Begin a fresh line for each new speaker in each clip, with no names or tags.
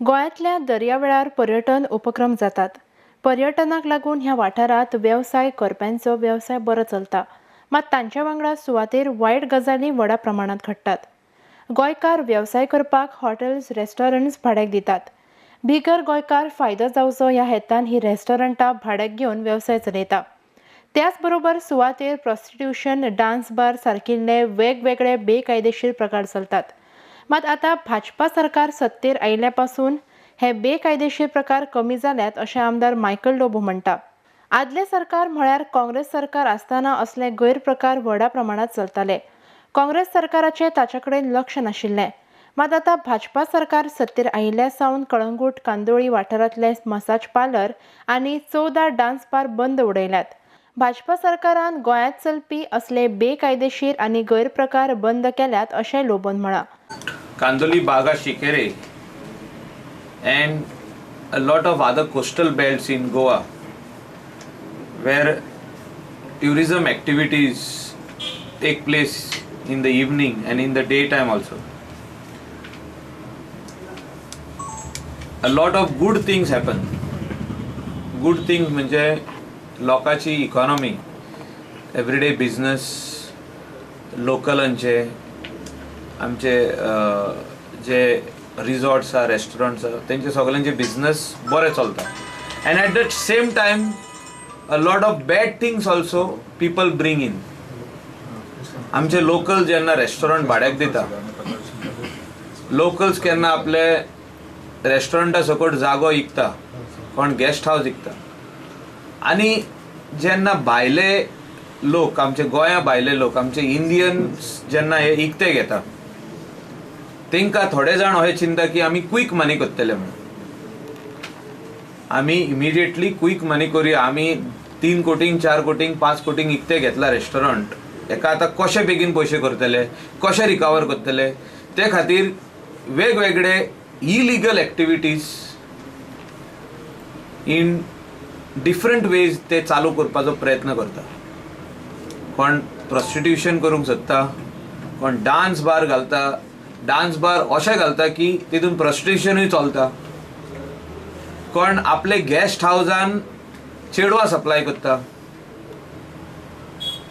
गोंयांतल्या दर्यावेळार पर्यटन उपक्रम जातात. पर्यटनाक लागून ह्या वाठारांत वेवसाय करप्यांचो वेवसाय बरो चलता, मात तांच्या वांगडा सुवातेर वायट गजाली व्हडा प्रमाणांत घडटात. गोंयकार वेवसाय करपाक हॉटेल्स, रेस्टॉरंट्स भाड्याक दितात. बिगर गोंयकार फायदो जावचो ह्या हेतान ही रेस्टॉरंटां भाड्याक घेवन वेवसाय चलयता. त्याच बरोबर सुवातेर प्रॉस्टिट्यूशन, डान्स बार सारकिल्ले वेगवेगळे बेकायदेशीर प्रकार चलतात. मात आतां भाजपा सरकार सत्तेर आयिल्ल्या पासून हे बेकायदेशीर प्रकार कमी जाल्यात अशें आमदार मायकल लोबो म्हणटा. आदलें सरकार म्हळ्यार काँग्रेस सरकार आसतना असले गैरप्रकार व्हडा प्रमाणांत चलताले. काँग्रेस सरकाराचें ताचे कडेन लक्ष नाशिल्लें. मात आतां भाजपा सरकार सत्तेर आयिल्ल्या सावन कळंगूट, कांदोळी वाठारांतले मसाज पार्लर आनी 14 डान्स बार बंद उडयल्यात. भाजपा सरकारान गोंयांत चलपी असले बेकायदेशीर आनी गैरप्रकार बंद केल्यात अशें लोबोन म्हळां.
Kandoli, Baga, Shikere and a lot of other coastal belts in Goa where tourism activities take place in the evening and in the daytime also. A lot of good things happen. Good things म्हणजे लोकांची economy, everyday business, लोकलांचे आमचे जे resorts आहा, restaurants आहा, तेंचे सगळ्यांचे business बरे चलता. And at the same time a lot of bad things also people bring in. आमचे लोकल जेन्ना रेस्टॉरंट भाड्याक दिता, लोकल्स केन्ना आपले रेस्टॉरंटा सकट जागो इकता, कोण गेस्ट हावस इकता, आनी जेन्ना भायले लोक, आमचे गोंया भायले लोक, आमचे इंडियन्स जेन्ना हे इकते घेता, तेंकां थोडे जाण अशें चिंता की आमी क्वीक मनी करतले म्हणून, आमी इमिडिएटली क्वीक मनी करुया, आमी 3 कोटींक, 4 कोटींक, 5 कोटींक इकते घेतला रेस्टॉरंट, हेका आतां कशे बेगीन पयशे करतले, कशे रिकवर करतले, ते खातीर वेगवेगळे illegal activities in different ways ते चालू करपाचो प्रयत्न करता. कोण प्रॉस्टिट्यूशन करूंक सोदता, कोण डान्स बार घालता, डान्स बार अशें घालता की तितून प्रॉस्टिट्युशनूय चलता, कोण आपले गेस्ट हावजान चेडवां सप्लाय करता,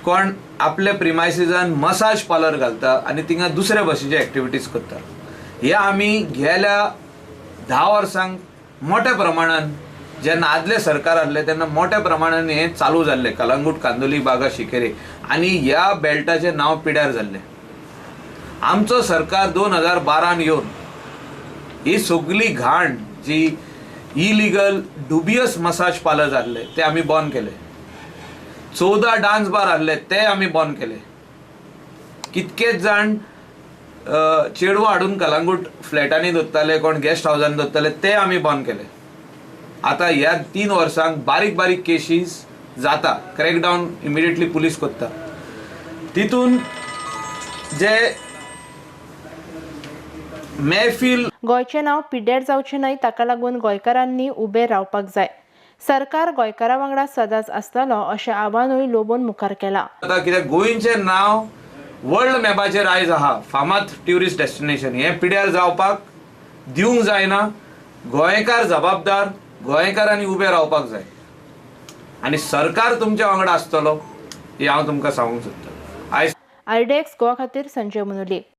कोण आपले प्रिमायसिसान मसाज पार्लर घालता आनी थिंगा दुसऱ्या भशेचे एक्टिविटीज करता. हे आमी गेल्या 10 वर्सांक मोठ्या प्रमाणान, जेन्ना आदलें सरकार आसलें तेन्ना मोठ्या प्रमाणान हें चालू जाल्लें, कलंगूट, कांदोली, बागा, शिकेरे, आनी ह्या बेल्टाचें नांव पिड्यार जाल्लें. आमचो सरकार 2012 येवन ही सगली घाण जी इलिगल डुबियस मसाज पार्लर जाल्ले ते आमी बंद केले, 14 डान्स बार आहले ते आमी बंद केले, कितकेच जाण चेडवां हाडून कलंगूट फ्लॅटांनी दवरताले, कोण गेस्ट हावजान दवरताले, ते आमी बंद केले. आतां ह्या 3 वर्सांक बारीक बारीक केशीस जाता, क्रॅकडावन इमिडिएटली पुलीस करता. तितून जे महफील
गोंयचें नांव पिड्ड्यार जावचें न्हय ताका लागून गोंयकारांनी उबें रावपाक जाय. सरकार गोंयकारां वांगडा सदांच आसतलो अशें आव्हानूय लोबोन मुखार केलां.
आतां कित्याक गोंयचें नांव वर्ल्ड मॅपाचेर आयज आहा, फामाद ट्युरिस्ट डेस्टिनेशन, हें पिड्यार जावपाक दिवंक जायना. गोंयकार जबाबदार, गोंयकारांनी उबें रावपाक जाय आनी सरकार तुमच्या वांगडा आसतलो हें हांव तुमकां सांगूंक सोदतां. आयज
आरडीएक्स गोवा खातीर संजय मुनुली.